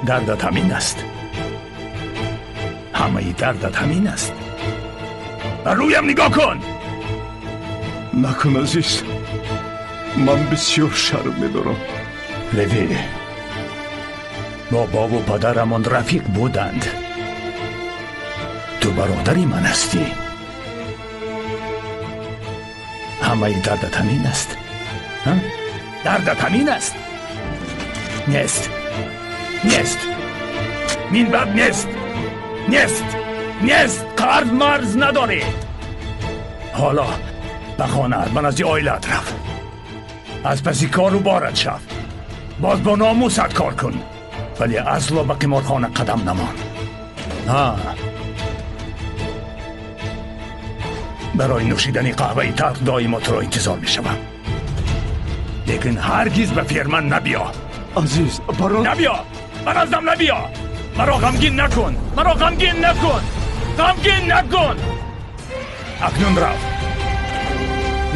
Дардат ҳамин аст. Ҳамаи дардат ҳамин аст. Ба рӯям нигоҳ кун. Накун, азиз. Ман бисёр шарм медорам. Леви, бобову падарамон рафиқ буданд. Ту бародари ман ҳастӣ. Ҳамаи дардат ҳамин аст. Дардат ҳамин аст. Нест. Нест. Минбаъд нест. Нест. Нест. Қарз марз надорӣ. Ҳоло ба хонаат, ба назди оилаат рав. Аз паси кору борат шав. Боз бо номусат кор кун. Вале асло ба қиморхона қадам намон. Ҳа. Барои нӯшидани қаҳваи талх доимо туро интизор мешавам. Лекин ҳаргиз ба ферма набиё. Азиз, баро... Набиё! Ба наздам набиё! Маро ғамгин накун! Маро ғамгин накун! Ғамгин накун! Акнун рав.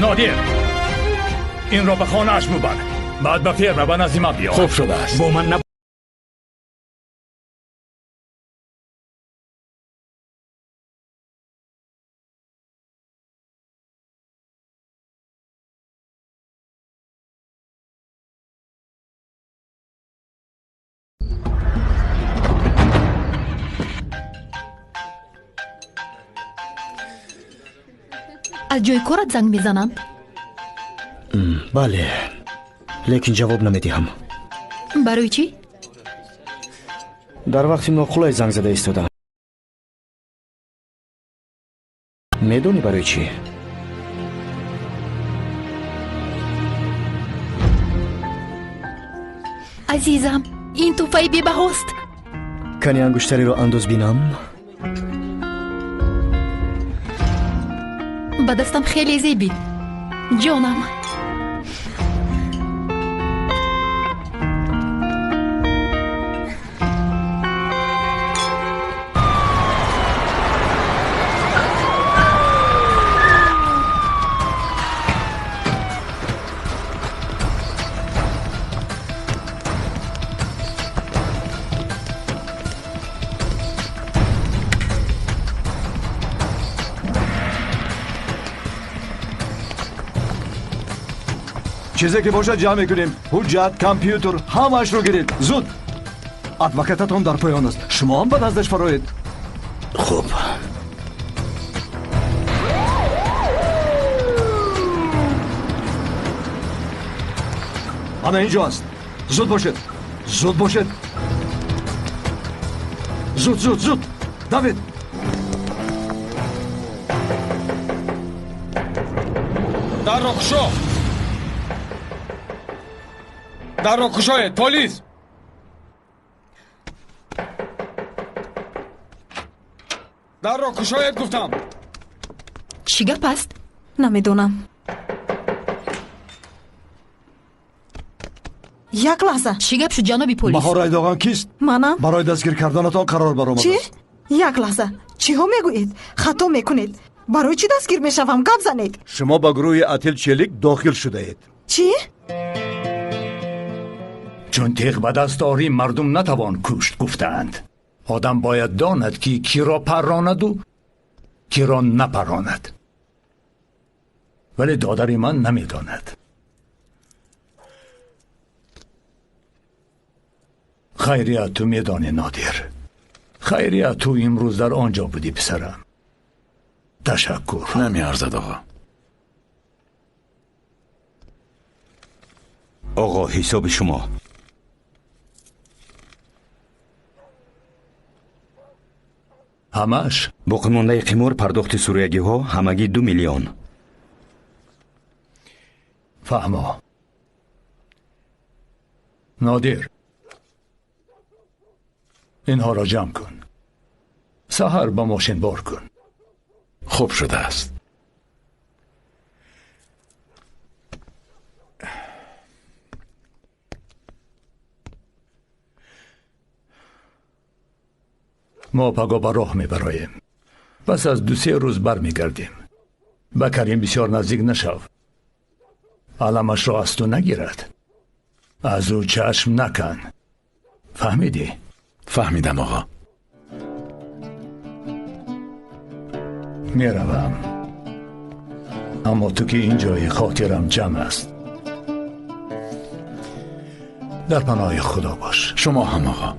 Нодир, инро ба хонааш бубар. Баъд ба ферма ба назди ман биё. Хуб шудааст. Бо ман Аз ҷои корат занг мезананд? Бале, лекин ҷавоб намедиҳам. Барои чӣ? Дар вақти ноқулай занг зада истодам. Медонӣ барои чӣ? Азизам, ин тӯҳфаи бебаҳост. Кани ангуштариро андоз бинам? Ба дастам хеле зебид. Ҷонам. Чизе ки бошад ҷамъ мекунем. Ҳуҷҷат, компютер, ҳамаашро гиред. Зуд. Адвокататон дар поён аст. Шумо ҳам ба наздаш фароед. Хуб. Ана инҷо аст. Зуд бошед. Зуд бошед. Зуд, зуд, зуд. Давид. Дарро кушо. Дарро кушоед, полис! Дарро кушоед, гуфтам. Чӣ гап аст? Намедонам. Як лаҳза. Чӣ гап шуд, ҷаноби полис? Баҳор Айдоған кист? Манам. Барои дастгир карданатон қарор баромадааст. Чӣ? Як лаҳза. Чиҳо мегӯед? Хато мекунед. Барои чӣ дастгир мешавам? Гап занед. Шумо ба гурӯҳи Атил Челик дохил шудаед. Чӣ? Чун теғ ба даст орӣ мардум натавон кушт гуфтаанд. Одам бояд донад, ки киро парронаду киро напарронад. Вале додари ман намедонад. Хайрият ту медонӣ, Нодир. Хайрият ту имрӯз дар он ҷо будӣ, писарам. Ташаккур. Намеарзад, оғо. Оғо, ҳисоби шумо. Ҳамааш? Боқимондаи қимор, пардохти суриягиҳо ҳамагӣ 2 миллион. Фаҳмо. Нодир, инҳоро ҷамъ кун. Саҳар ба мошин бор кун. Хуб шудааст. Мо паго ба роҳ мебароем. Пас аз 2-3 рӯз бармегардем. Ба Карим бисёр наздик нашав. Аламашро аз ту нагирад. Аз ӯ чашм накан. Фаҳмидӣ? Фаҳмидам, оғо. Меравам, аммо ту ки ин ҷои хотирам ҷамъ аст. Дар паноҳи Худо бош. Шумо ҳам, оғо.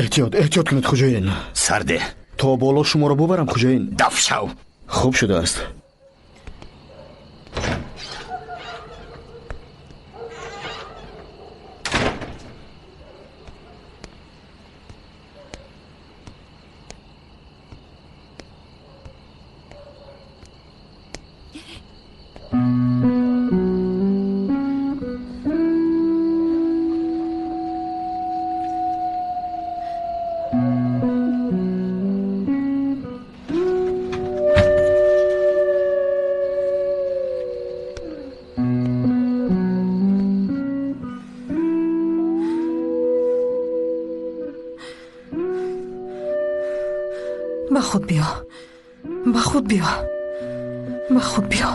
Эҳтиёт, эҳтиёт кунед, хуҷоин. Сарде. То боло шуморо бубарам, хуҷоин. Даф шав. Хуб шудааст. Ба худ биё, ба худ биё, ба худ биё.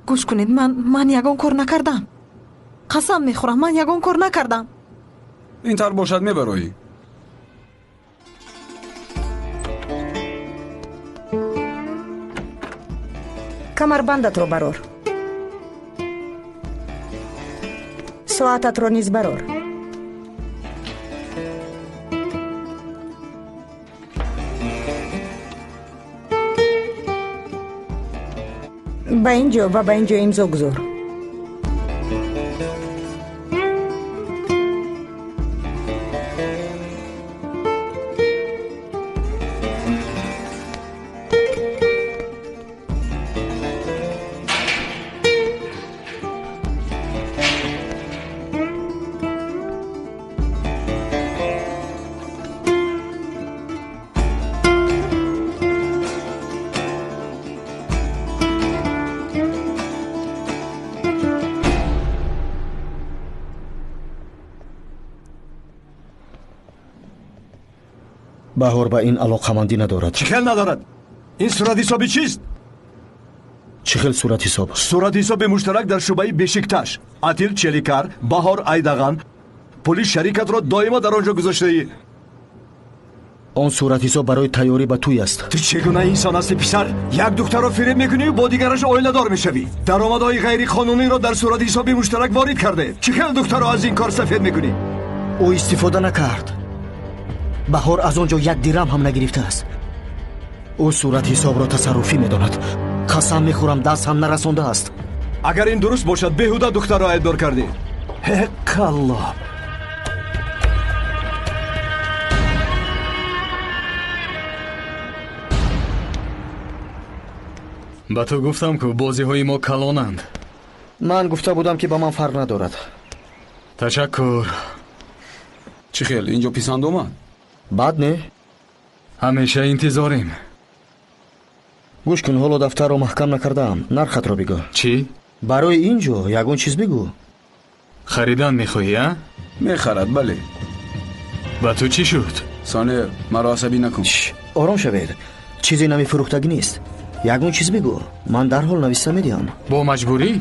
Гӯш кунед, ман ягон кор накардам. Қасам мехӯрам, ман ягон кор накардам. Ин тар бошад, мебароӣ. Камарбандатро барор. Соататро низ барор. Ба ин ҷо ва ба ин ҷо имзо гузор. Баҳор ба ин алоқамандӣ надорад. Чӣ хел надорад? Ин суратҳисоби чист? Чӣ хел суратҳисоб? Суратҳисоби муштарак дар шӯъбаи Бешикташ. Атил Челикар, Баҳор Айдаған пули шарикатро доимо дар он ҷо гузоштаӣ. Он суратҳисоб барои тайёрӣ ба тӯй аст. Ту чӣ гуна инсон ҳастӣ, писар? Як духтарро фиреб мекунӣ, бо дигараш оиладор мешавӣ. Даромадҳои ғайриқонуниро дар суратҳисоби муштарак ворид карде. Чӣ хел духтарро аз ин кор сафед мекунӣ? Ӯ истифода накард. Баҳор аз он ҷо як дирам ҳам нагирифтааст. Ӯ суратҳисобро тасарруфӣ медонад. Қасам мехӯрам, даст ҳам нарасондааст. Агар ин дуруст бошад, беҳуда духтарро айбдор кардӣ. Ҳекалло! Ба ту гуфтам, ку бозиҳои мо калонанд. Ман гуфта будам, ки ба ман фарқ надорад. Ташаккур. Чӣ хел, ин ҷо писанд омад? Бад не? Ҳамеша интизорем. Гӯш кун, ҳоло дафтарро маҳкам накардаам. Нархатро бигӯ. Чӣ? Барои ин ҷо ягон чиз бигӯ. Харидан мехоҳӣ, а? Мехарад, бале. Ба ту чӣ шуд? Сонер, маро асабӣ накун. Ором шавед. Чизе намефурӯхтагӣ нест. Ягон чиз бигӯ, ман дарҳол нависта медиҳам. Бо маҷбурӣ?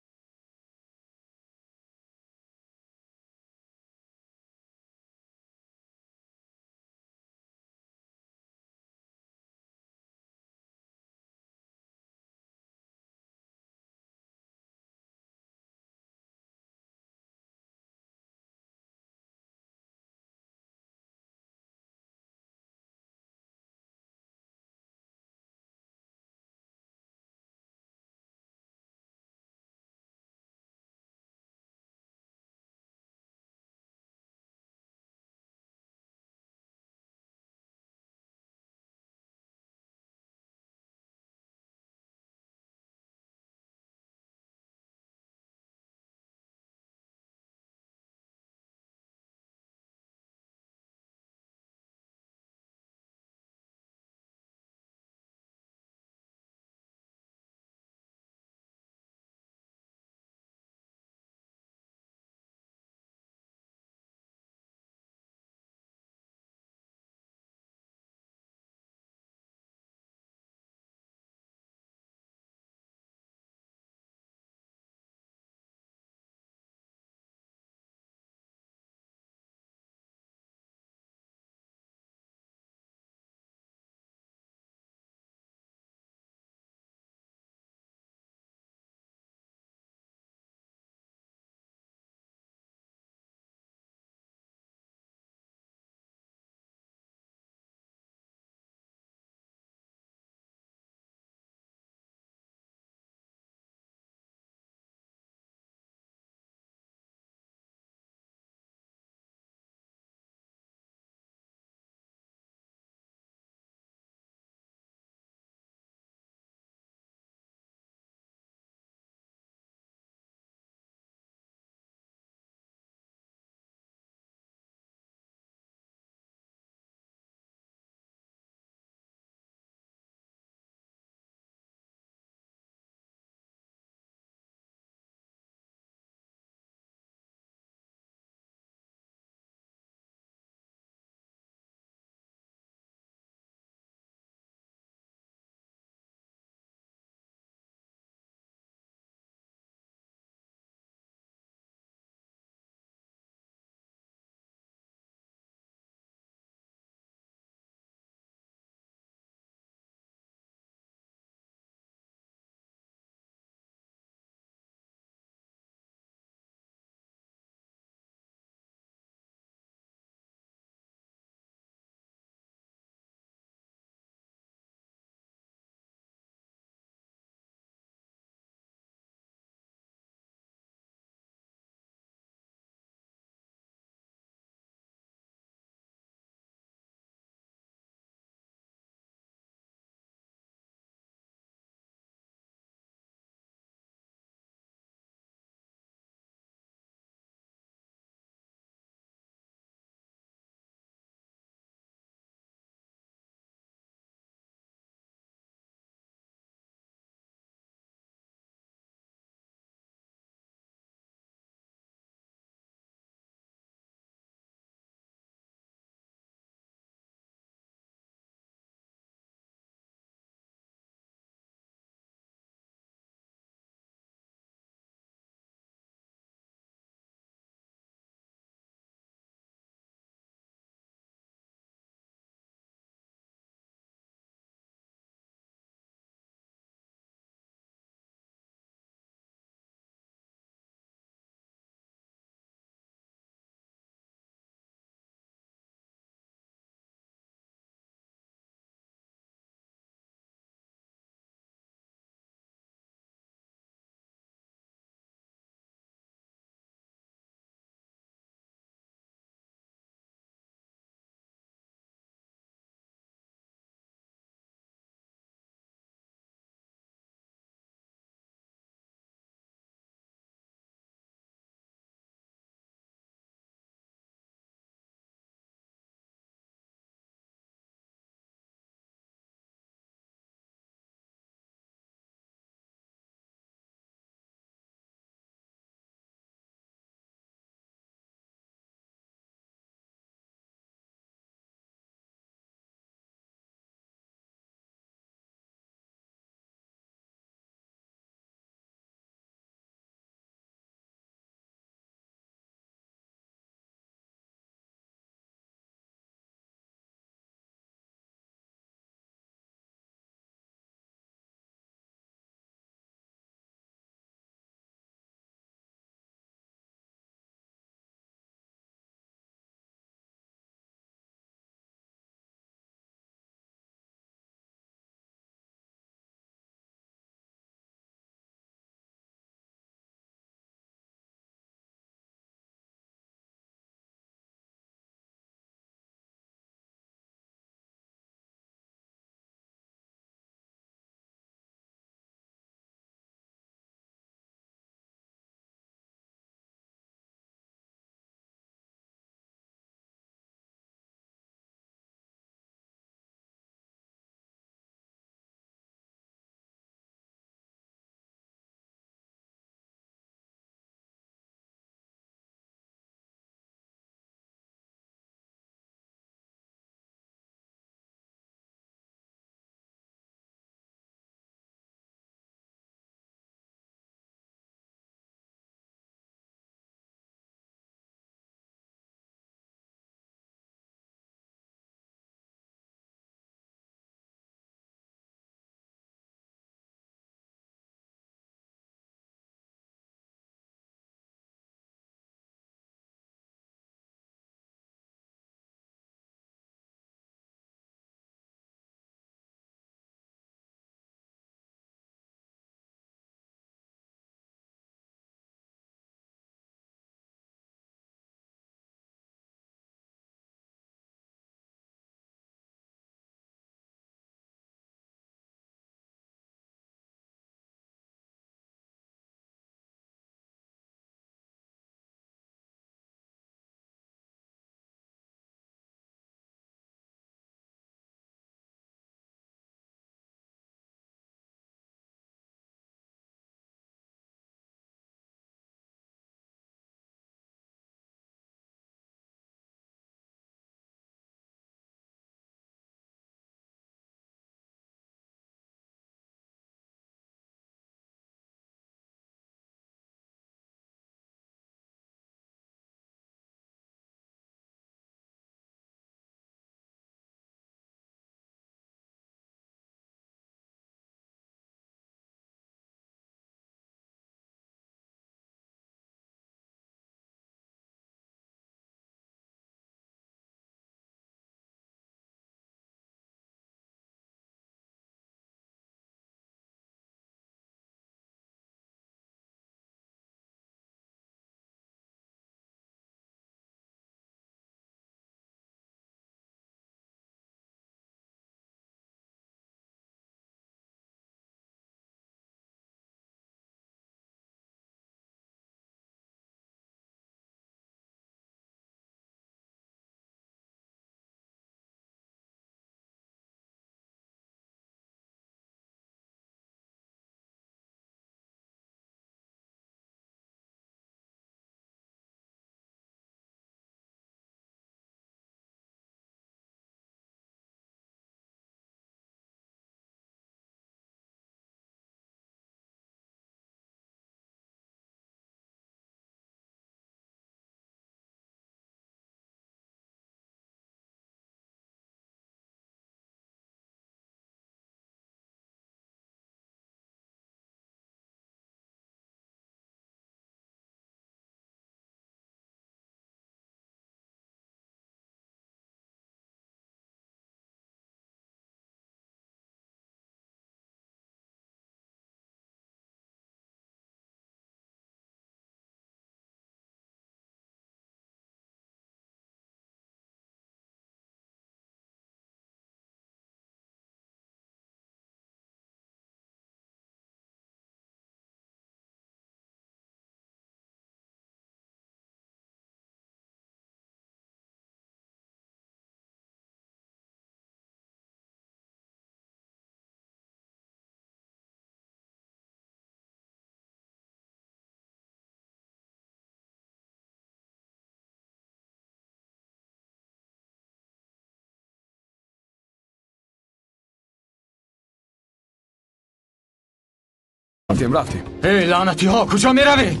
Рафтем, рафтем. Эй, лаънатиҳо, куҷо меравед?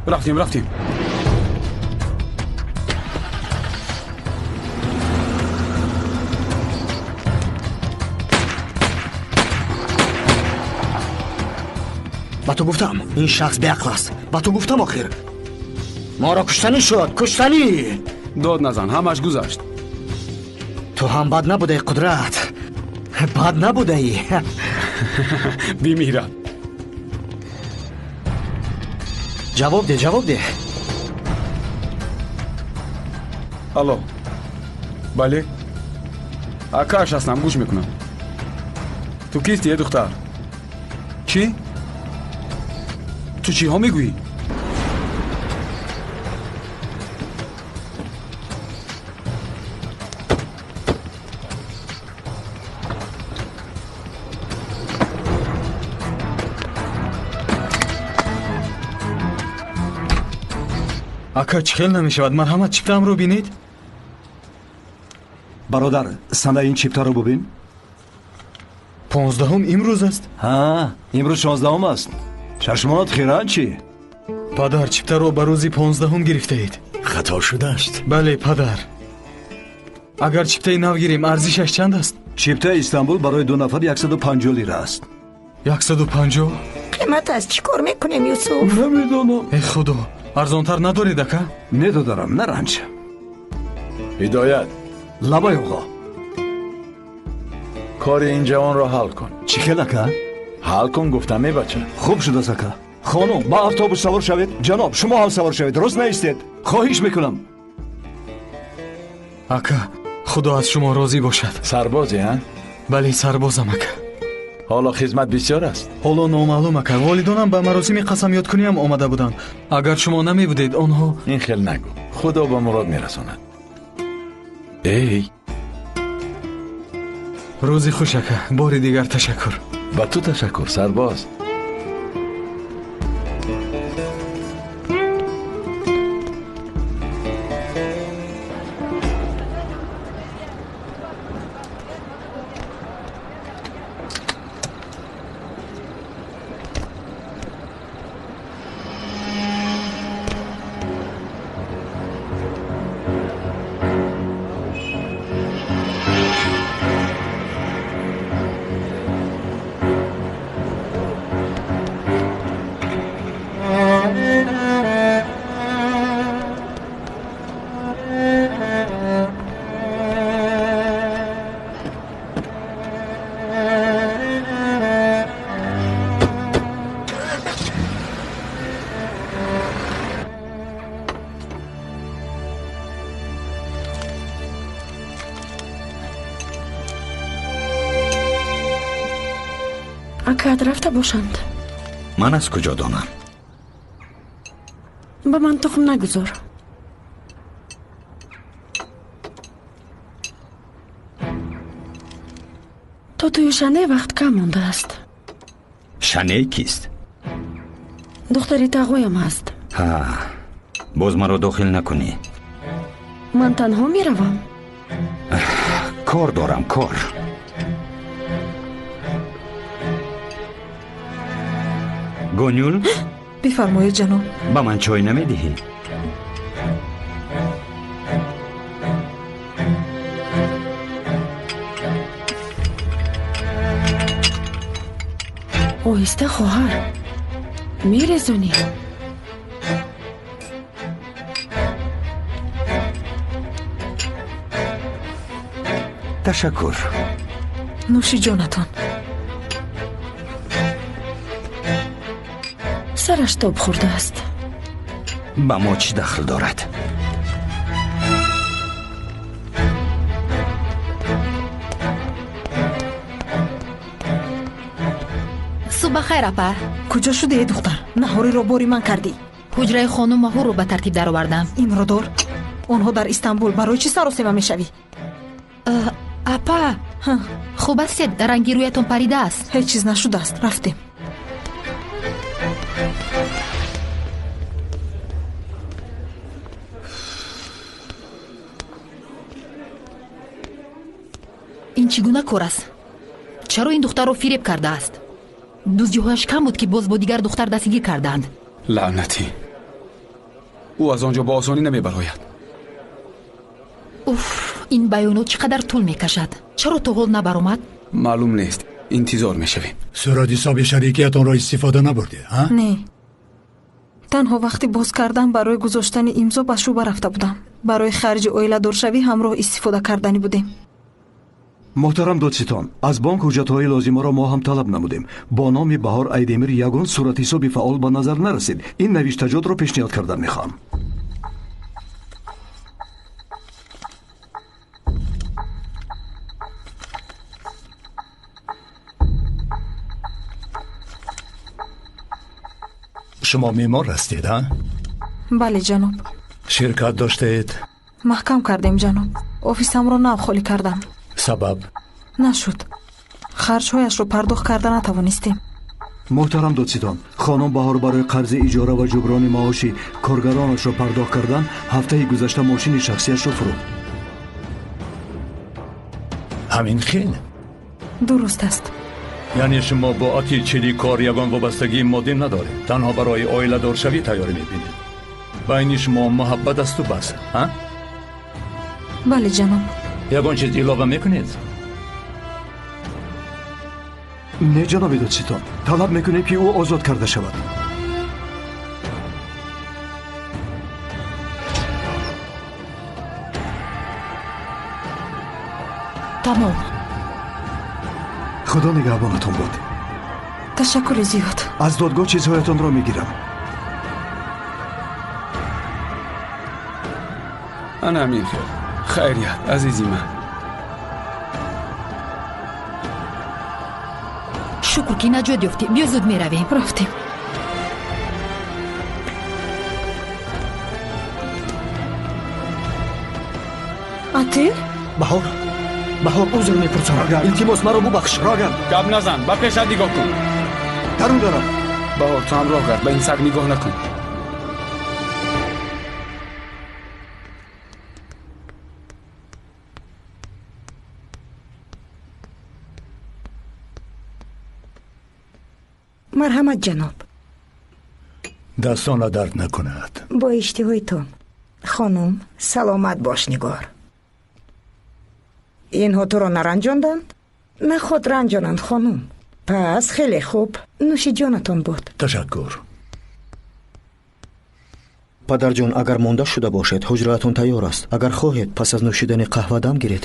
Рафтем, рафтем. Ба ту гуфтам, ин шахс беақл аст. Ба ту гуфтам охир. Моро куштанӣ шуд, куштанӣ. Дод назан, ҳамаш гузашт. Ту ҳам бад набудаи, Қудрат. Бад набудаӣ. Бимирад. Ҷавоб де, ҷавоб де. Алло. Бале. Акааш ҳастам, гӯш мекунам. Ту кисти, э духтар? Чӣ? Ту чиҳо мегӯӣ? Ака, чӣ хел намешавад? Марҳамат, чиптаамро бинед. Бародар, санаи ин чиптаро бубин. 15-ум имрӯз аст. Ҳа, имрӯз 16-ум аст. Чашмонат хиранд чӣ? Падар, чиптаро ба рӯзи 15-ум гирифтаед. Хато шудааст. Бале, падар. Агар чиптаи нав гирем, арзишаш чанд аст? Чиптаи Истанбул барои ду нафар 150 лира аст. 150? Қимат аст. Чӣ кор мекунем, Юсуф? Намедонам. Э худо, арзонтар надоред, ака? Не додарам, наранҷ. Ҳидоят. Лабай оғо. Кори ин ҷавонро ҳал кун. Чӣ хел, ака? Ҳал кун гуфтам, эй бача. Хуб шудааст, ака. Хонум, ба автобус савор шавед. Ҷаноб, шумо ҳам савор шавед. Рост наистед. Хоҳиш мекунам. Ака, худо аз шумо розӣ бошад. Сарбозе, а? Бале, сарбозам, ака. Ҳоло хизмат бисёр аст? Ҳоло номаълум, ака. Волидонам ба маросими қасамёдкуниам омада буданд. Агар шумо намебудед, онҳо... Ин хел нагӯ. Худо ба мурод мерасонад. Эй! Рӯзи хуш, ака. Бори дигар ташаккур. Ба ту ташаккур, сарбоз. Акаат рафта бошанд. Ман аз куҷо донам? Ба ман тухм нагузор. То тӯи Шане вақт кам мондааст. Шане кист? Духтари тағоям аст. Ҳа, боз маро дохил накунӣ. Ман танҳо меравам. Кор дорам, кор. Гонюл? Бифармоед, ҷаноб. Ба ман чой намедиҳӣ? Оҳиста, хоҳар, мерезонӣ. Ташаккур. Нӯши ҷонатон. Сараш тоб хӯрдааст. Ба мо чӣ дахл дорад? Субҳ бахайр, апа. Куҷо шудӣ, эй духтар? Наҳориро бори ман кардӣ. Ҳуҷраи хонум Маҳурро ба тартиб даровардам. Инро дор. Онҳо дар Истанбул. Барои чӣ саросема мешавӣ? Апа, хуб ҳастед? Ранги рӯятон паридааст. Ҳеҷ чиз нашудааст. Рафтем. Ин чӣ гуна кор аст? Чаро ин духтарро фиреб кардааст? Дуздиҳояш кам буд, ки боз бо дигар духтар дастгир кардаанд. Лаънатӣ, ӯ аз он ҷо бо осонӣ намебарояд. Уф, ин баёнот чӣ қадар тӯл мекашад? Чаро то ҳол набаромад? Маълум нест, интизор мешавем. Суратҳисоби шарикиятонро истифода набурдед, ҳа? Не, танҳо вақти боз кардан барои гузоштани имзо ба шӯъба рафта будам. Барои харҷи оиладоршавӣ ҳамроҳ истифода карданӣ будем. Муҳтарам додситон, аз бонк ҳуҷҷатҳои лозимаро мо ҳам талаб намудем. Бо номи Баҳор Айдемир ягон суратҳисоби фаъол ба назар нарасид. Ин навиштаҷотро пешниҳод кардан мехоҳам. Шумо меъмор ҳастед, ҳа? Бале, ҷаноб. Ширкат доштаед? Маҳкам кардем, ҷаноб. Офисамро нав холӣ кардам. Сабаб? Нашуд. Харҷҳояшро пардохт карда натавонистем. Муҳтарам додситон, хонум Баҳор барои қарзи иҷора ва ҷуброни маоши коргаронашро пардохт кардан ҳафтаи гузашта мошини шахсияшро фурӯхт. Ҳамин хел? Дуруст аст. Яъне шумо бо ати чили кор ягон вобастагии моддӣ надоред, танҳо барои оиладоршавӣ тайёрӣ мебинед. Байни шумо муҳаббат асту бас, ҳа? Бале, ҷаноб. Ягон чиз илова мекунед? Не, ҷаноби додситон, талаб мекунем, ки ӯ озод карда шавад. Тамом. Худо нигаҳбонатон бод. Ташаккури зиёд. Аз додгоҳ чизҳоятонро мегирам. Ана ҳамин хел. Хайрият, азизи ман. Шукр, ки наҷот ёфтем. Биё, зуд меравем. Рафтем. Атил? Баҳор, Баҳор, узр мепурсам. Илтимос, маро бубахш. Роган, гап назан, ба пешат нигоҳ кун. Дарун дарам. Баҳор, ту ҳамроҳ гард, ба ин саг нигоҳ накун. Марҳамат, ҷаноб. Дастона дард накунад. Бо иштиҳоитон. Хонум, саломат бош, нигор. Инҳо туро наранҷонданд? Наход ранҷонанд, хонум. Пас хеле хуб, нӯши ҷонатон буд. Ташаккур. Падарҷон, агар монда шуда бошед, ҳуҷраатон тайёр аст. Агар хоҳед, пас аз нӯшидани қаҳва дам гиред.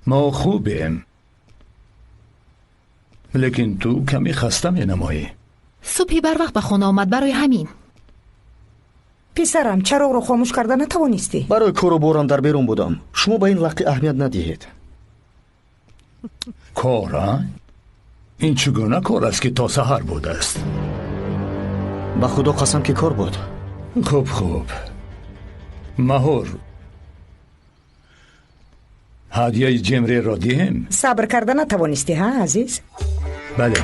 Мо хубем, лекин ту каме хаста менамоӣ. Субҳи барвақт ба хона омад, барои ҳамин. Писарам, чароғро хомӯш карда натавонистӣ? Барои кору борам дар берун будам. Шумо ба ин лаққи аҳамият надиҳед. Кор, а? Ин чӣ гуна кор аст, ки то саҳар будааст? Ба худо қасам, ки кор буд. Хуб, хуб. Маҳур, ҳадияи ҷемреро диҳем? Сабр карда натавонистӣ, ҳа, азиз? Бале.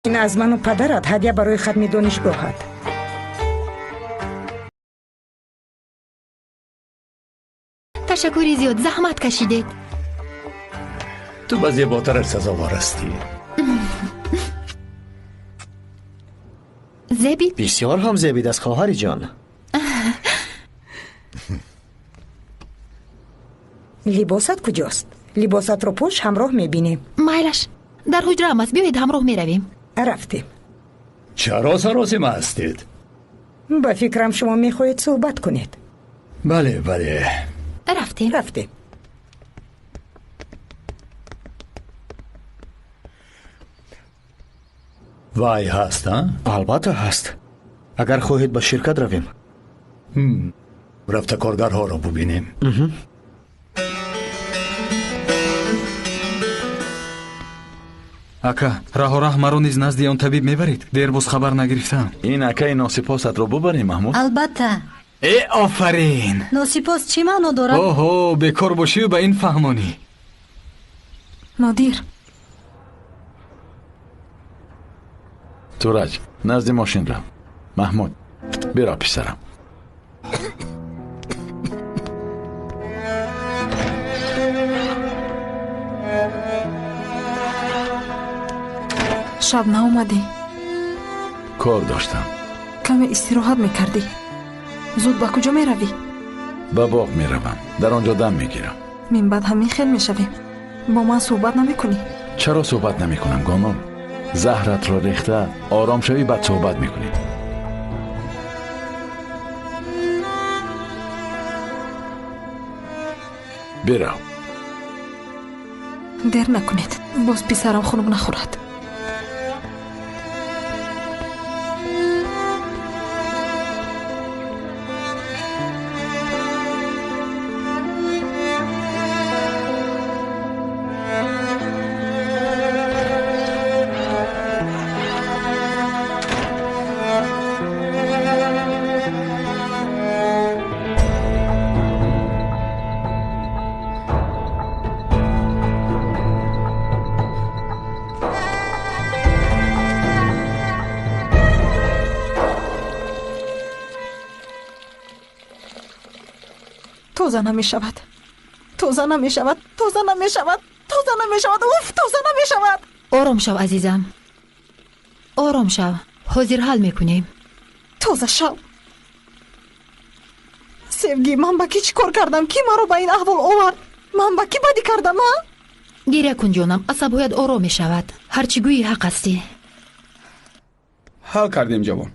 Ин аз ману падарат ҳадя барои хатми донишгоҳат. Ташаккури зиёд, заҳмат кашидед. Ту ба зеботараш сазовор ҳастӣ. Зебид? Бисёр ҳам зебид аст, хоҳари ҷон. Либосат куҷост? Либосатро пӯш, ҳамроҳ мебинем. Майлаш, дар ҳуҷраам аст. Биёед, ҳамроҳ меравем. Рафтем. Чаро саросима ҳастед? Ба фикрам, шумо мехоҳед суҳбат кунед. Бале, бале. Рафтем. Рафтем. Вай ҳаст, а? Албатта ҳаст. Агар хоҳед, ба ширкат равем. Рафта коргарҳоро бубинем. Ака, раҳо раҳ маро низ назди он табиб мебаред? Дер боз хабар нагирифтам. Ин акаи носипосатро бубарем, Маҳмуд? Албатта. Э, офарин! Носипос чӣ маъно дорад? Оҳо, бекор бошию ба ин фаҳмонӣ. Нодир. Тураҷ, назди мошин рав. Маҳмуд, биро писарам. Шаб наомадӣ? Кор доштам. Каме истироҳат мекардӣ. Зуд ба куҷо меравӣ? Ба боғ меравам. Дар он ҷо дам мегирам. Минбаъд ҳамин хел мешавем. Бо ман суҳбат намекунӣ? Чаро суҳбат намекунам, Гонул? Заҳратро рехта ором шавӣ, баъд суҳбат мекунем. Бирав. Дер накунед, боз писарам хунук нахӯрад. Тоза намешавад, тоза намешавад, тоза намешавад, тоза намешавад, уф, тоза намешавад. Ором шав, азизам, ором шав. Ҳозир ҳал мекунем. Тоза шав. Севгӣ, ман ба кӣ чӣ кор кардам? Кӣ маро ба ин аҳвол овард? Ман ба кӣ бадӣ кардам, а? Гиря кун, ҷонам, асабҳоят ором мешавад. Ҳарчи гӯӣ ҳақ ҳастӣ. Ҳал кардем, ҷавон.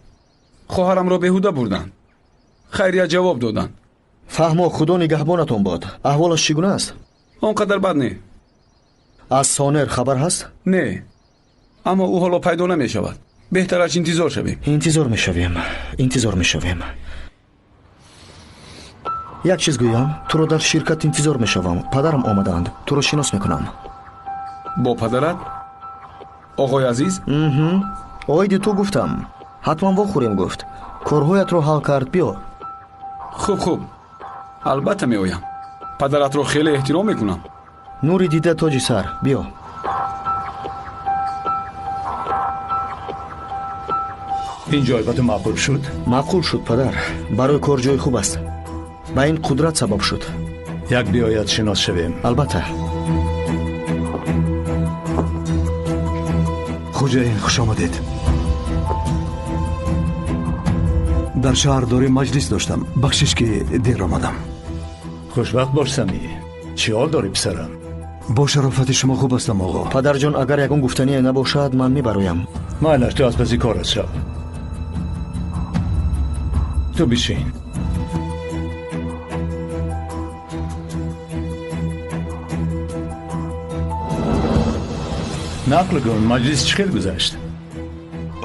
Хоҳарамро беҳуда бурданд. Хайрия ҷавоб доданд. Фаҳмо, худо нигаҳбонатон бод. Аҳволаш чӣ гуна аст? Он қадар бад не. Аз Сонер хабар ҳаст? Не, аммо ӯ ҳоло пайдо намешавад. Беҳтараш интизор шавем. Интизор мешавем, интизор мешавем. Як чиз гӯям, туро дар ширкат интизор мешавам. Падарам омадаанд, туро шинос мекунам. Бо падарат? Оғои азиз? Оиди ту гуфтам. Ҳатман вохӯрем гуфт. Корҳоятро ҳал кард, биё. Хуб, хуб, албатта меоям. Падаратро хеле эҳтиром мекунам. Нури дида тоҷи сар, биё. Ин ҷой ба ту маъқул шуд? Маъқул шуд, падар. Барои кор ҷои хуб аст. Ба ин қудрат сабаб шуд. Як биёяд шинос шавем. Албатта. Хуҷаин, хуш омадед. Дар шаҳрдорӣ маҷлис доштам. Бахшиш ки дер омадам. Хушбахт бош, Самӣ. Чӣ ҳол дорӣ, писарам? Бо шарофати шумо хуб ҳастам, оғо. Падарҷон, агар ягон гуфтание набошад, ман мебароям. Майлаш, ту аз паси корат шав. Ту бишин. Нақл кун, маҷлис чӣ хел гузашт?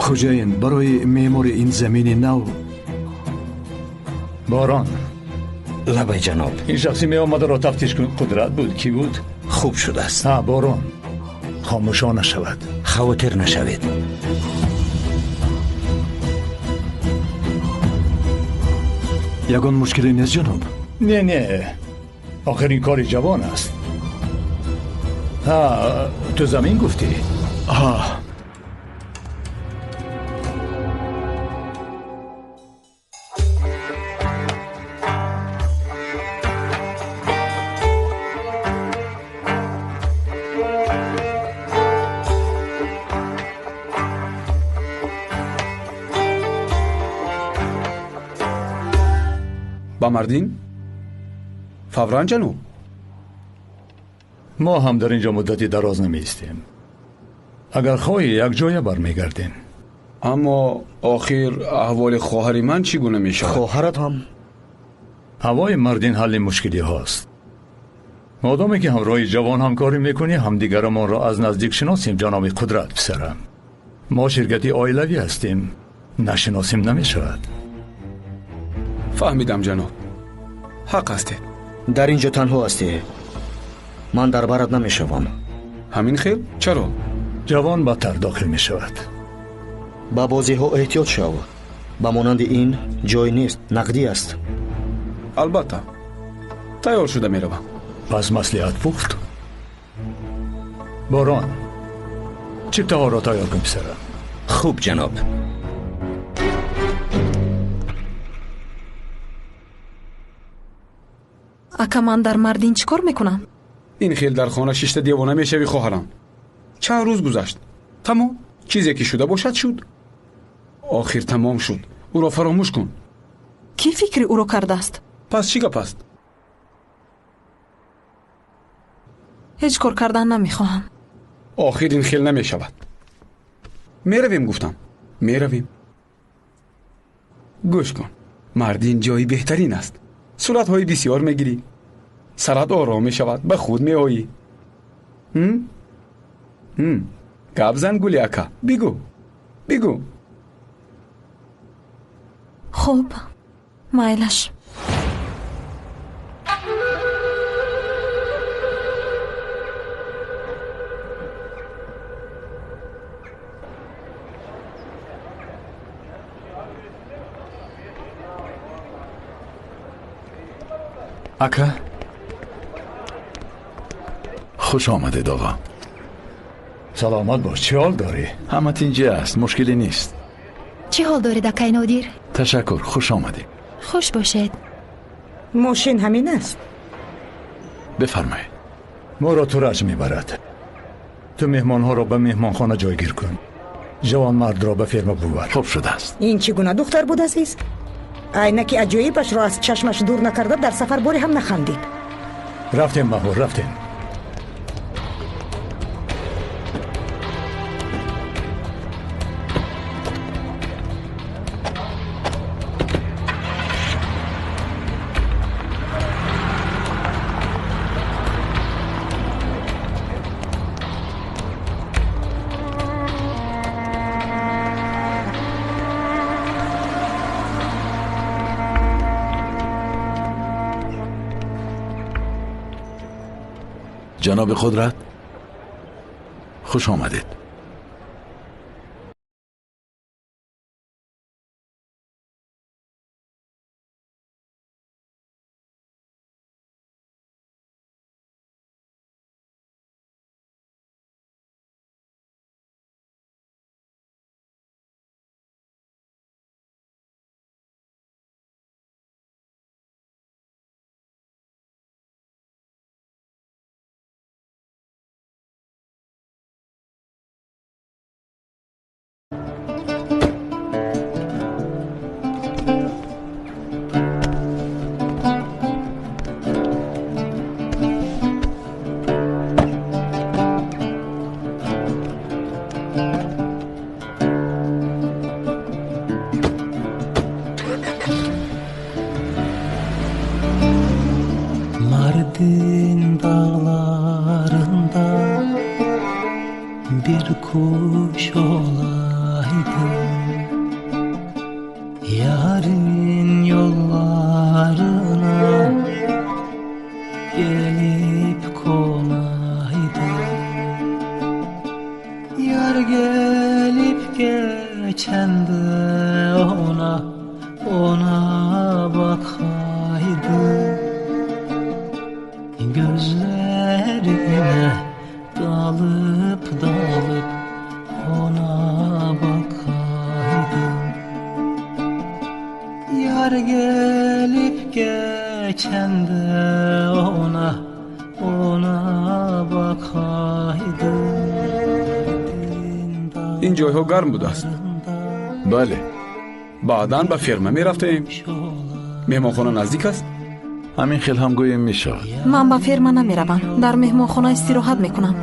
Хуҷаин, барои меъмори ин замини нав борон. Лабай, ҷаноб. Ин шахси меомадаро тафтиш кун. Қудрат буд, кӣ буд? Хуб шудааст. Ҳа, борон, хомӯшо нашавад. Хавотир нашавед. Ягон мушкиле нест, ҷаноб? Не, не, охир ин кори ҷавон аст. Ҳа, ту замин гуфтӣ? Ҳа. Ба Мардин? Фавран, ҷаноб? Мо ҳам дар ин ҷо муддати дароз намеистем. Агар хоҳӣ, якҷоя бармегардем. Аммо охир аҳволи хоҳари ман чӣ гуна мешавад? Хоҳарат ҳам? Ҳавои Мардин ҳалли мушкилиҳост. Модоме ки ҳамроҳи ҷавон ҳамкорӣ мекунӣ, ҳамдигарамонро аз наздик шиносем, ҷаноби Қудрат, писарам. Мо ширкати оилавӣ ҳастем. Нашиносем намешавад. Фаҳмидам, ҷаноб, ҳақ ҳастед. Дар ин ҷо танҳо ҳастӣ. Ман дар барат намешавам. Ҳамин хел? Чаро? Ҷавон бадтар дохил мешавад. Ба бозиҳо эҳтиёт шав. Ба монанди ин ҷой нест, нақдӣ аст. Албатта, тайёр шуда меравам. Пас маслиҳат пухт. Борон, чиптаҳоро тайёр кун, писарам. Хуб, ҷаноб. Ака, ман дар Мардин чӣ кор мекунам? Ин хел дар хона шишта девона мешавӣ, хоҳарам. Чанд рӯз гузашт. Тамом, чизе ки шуда бошад, шуд. Охир тамом шуд. Ӯро фаромӯш кун. Кӣ фикри ӯро кардааст? Пас чӣ гап аст? Ҳеҷ кор кардан намехоҳам. Охир ин хел намешавад. Меравем, гуфтам. Меравем. Гӯш кун, Мардин ҷои беҳтарин аст. Суратҳои бисёр мегирӣ, сарат ором мешавад, ба худ меоӣ. Гап зан, Гули ака, бигӯ, бигӯ. Хуб, майлаш. Ака, хуш омадед, оға. Саломат бош. Чӣ ҳол дорӣ? Ҳама тинҷӣ аст, мушкиле нест. Чӣ ҳол доред, акай Нодир? Ташаккур, хуш омадед. Хуш бошед. Мошин ҳамин аст. Бифармоед. Моро Тураҷ мебарад. Ту меҳмонҳоро ба меҳмонхона ҷойгир кун. Ҷавонмардро ба ферма бубар. Хуб шудааст. Ин чӣ гуна духтар буд, азиз? Айнаки аҷоибашро аз чашмаш дур накарда, дар сафар боре ҳам нахандид. Рафтем, Баҳор, рафтем. جناب قدرت، خوش آمدید. Mardin dağlarında bir kuş olaydım, yarın yollarına gelip konaydım. Yar gelip geçende ona, ona bakaydım. Gözlerine dalıp dalıp ona bakaydım. Yar gelip geçende ona, ona bakaydım. Ин ҷойҳо гарм будааст. Бале. Баъдан ба ферма мерафтем. Меҳмонхона наздик аст? Ҳамин хел ҳам гӯем мешавад. Ман ба ферма намеравам, дар меҳмонхона истироҳат мекунам.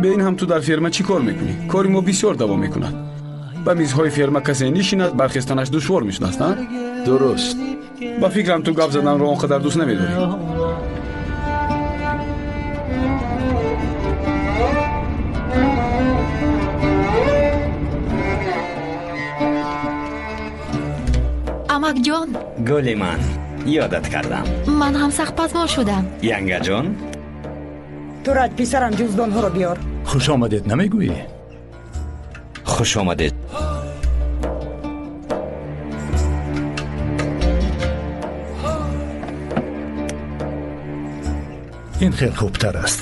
Бе ин ҳам ту дар ферма чӣ кор мекунӣ? Кори мо бисёр давом мекунад. Ба мизҳои ферма касе нишинад, бархестанаш душвор мешудааст, на? Дуруст. Ба фикрам ту гап заданро он қадар дӯст намедорӣ. Амак Амакҷон. Гули ман, ёдат кардам. Ман ҳам сахт пазмон шудам. Янгаҷон. Тураҷ, писарам, ҷуздонҳоро биёр. Хуш омадед намегӯӣ? Хуш омадед. Ин хел хубтар аст.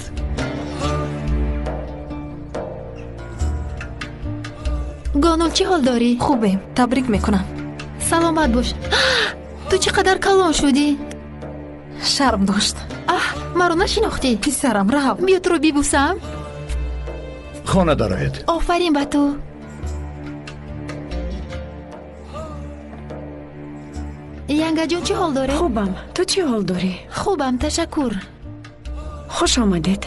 Гонул, чӣ ҳол дорӣ? Хубем, табрик мекунам. Саломат бош. Ту чӣ қадар калон шудӣ? Шарм дошт. Аҳ, маро нашинохтӣ? Писарам, рав. Биё туро бибусам. Хона дароед. Офарин ба ту. Янгаҷон, чӣ ҳол дорӣ? Хубам. Ту чӣ ҳол дорӣ? Хубам, ташаккур. Хуш омадед.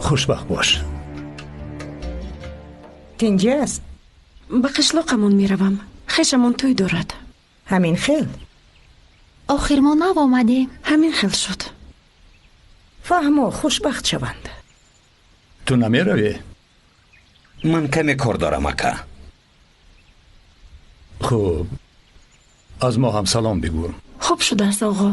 Хушбахт бош. Тинҷӣ аст? Ба қишлоқамон меравам. Хешамон тӯй дорад. Ҳамин хел? Охир мо нав омадем. Ҳамин хел шуд. Фаҳмо, хушбахт шаванд. Ту намеравӣ? Ман каме кор дорам, ака. Хуб, аз мо ҳам салом бигӯ. Хуб шудааст, оғо.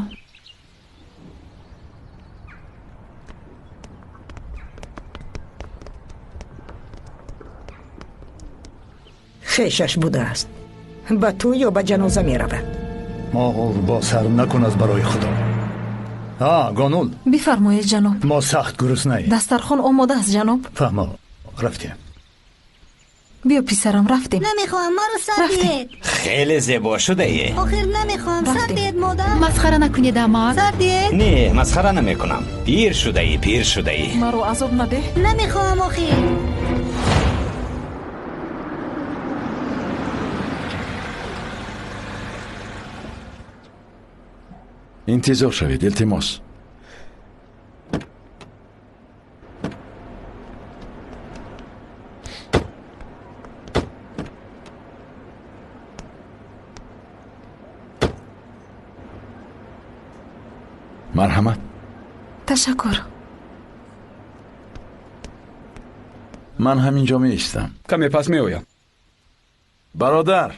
Хешаш будааст. Ба ту ё ба ҷаноза меравад. Мол бо сар накун аз барои Худо. Гонул. Бифармоед, ҷаноб. Мо сахт гуруснаем. Дастархон омода аст, ҷаноб. Фаҳмо, рафтем. Биё, писарам, рафтем. Намехоҳам, маро сар диҳед. Хеле зебо шудаe. Охир намехоҳам, сар диҳед, модар. Масхара накунед, амак. Сар диҳед. Не, масхара намекунам. Пир шудаӣ, пир шудаӣ. Маро азоб надеҳ. Намехоҳам, охир. Интизор шавед, илтимос. Марҳамат. Ташаккур. Ман ҳамин ҷо меистам. Каме пас меоям. Бародар,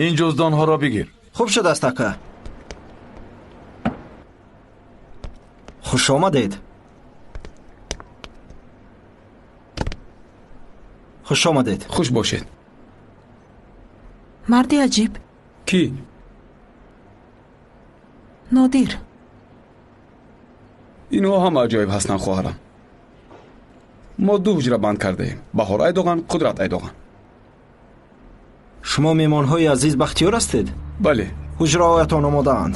ин ҷуздонҳоро бигир. Хуб шудааст, ака. Хуш омадед. Хуш омадед. Хуш бошед. Марди аҷиб. Кӣ? Нодир. Инҳо ҳама аҷоиб ҳастанд, хоҳарам. Мо ду ҳуҷра банд кардаем. Баҳор Айдоған, Қудрат Айдоған. Шумо меҳмонҳои азиз Бахтиёр ҳастед? Бале. Ҳуҷраҳоятон омодаанд.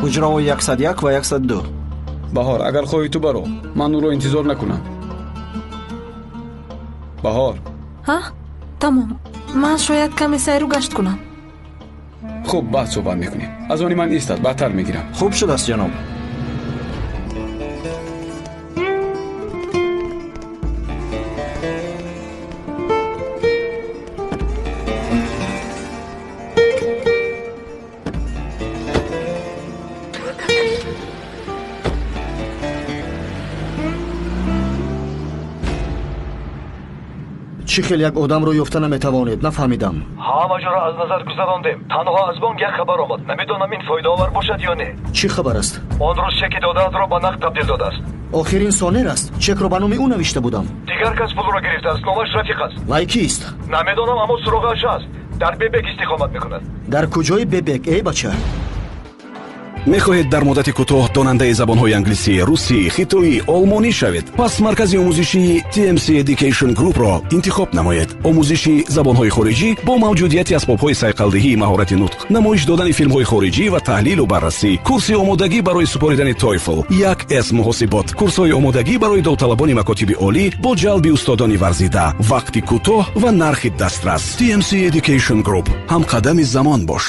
Ҳуҷраҳои 101 ва 102. Баҳор, агар хоҳӣ ту баро. Ман ӯро интизор накунам. Баҳор. Ҳа? Тамом. Ман шояд каме сайру гашт кунам. Хуб, баъд суҳбат мекунем. Аз они ман истад, баъдтар мегирам. Хуб шудааст, ҷаноб. Чӣ хел як одамро ёфта наметавонед? Нафаҳмидам. Ҳама ҷоро аз назар гузарондем. Танҳо аз бонк як хабар омад. Намедонам ин фоидаовар бошад ё не. Чӣ хабар аст? Он рӯз чеки додаатро ба нақд табдил додааст. Охир ин сонер аст. Чекро ба номи ӯ навишта будам. Дигар кас пулро гирифтааст. Номаш Рафиқ аст. Вай кист? Намедонам, аммо суроғааш аст. Дар Бебек истиқомат мекунад. Дар куҷои Бебек, эй бача? Мехоҳед дар муддати кӯтоҳ донандаи забонҳои англисӣ, русӣ, хитоӣ, олмонӣ шавед? Пас маркази омӯзишии TMC Education Group-ро интихоб намоед. Омӯзиши забонҳои хориҷӣ бо мавҷудияти асбобҳои сайқалдиҳии маҳорати нутқ, намоиш додани филмҳои хориҷӣ ва таҳлилу баррасӣ, курси омодагӣ барои супоридани TOEFL, 1С муҳосибот, курсҳои омодагӣ барои довталабони макотиби олӣ бо ҷалби устодони варзида, вақти кӯтоҳ ва нархи дастрас. TMC Education Group. Ҳамқадами замон бош.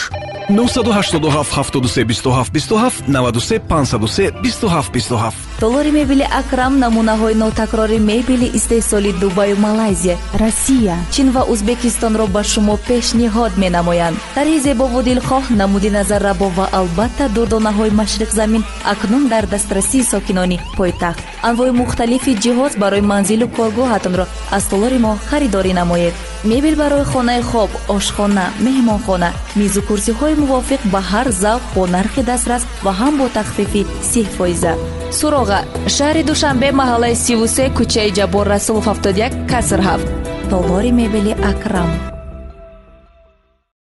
987 73 27 27 93 503 27 27. Толори мебели Акрам намунаҳои нотакрори мебели истеҳсоли Дубаю Малайзия, Россия, Чин ва Узбекистонро ба шумо пешниҳод менамоянд. Тарҳи зебову дилхоҳ, намуди назаррабо ва албатта дурдонаҳои машриқзамин акнун дар дастрасии сокинони пойтахт. Анвои мухталифи ҷиҳоз барои манзилу коргоҳатонро аз толори мо харидорӣ намоед. Мебел барои хонаи хоб, ошхона, меҳмонхона, мизу курсиҳои мувофиқ ба ҳар завқ бо нархи дастрас ва ҳам бо тахфифи 30%. Суроға: шаҳри Душанбе, маҳаллаи 33, кӯчаи Ҷаббор Расулов, 71, каср 7. Толори мебели Акрам.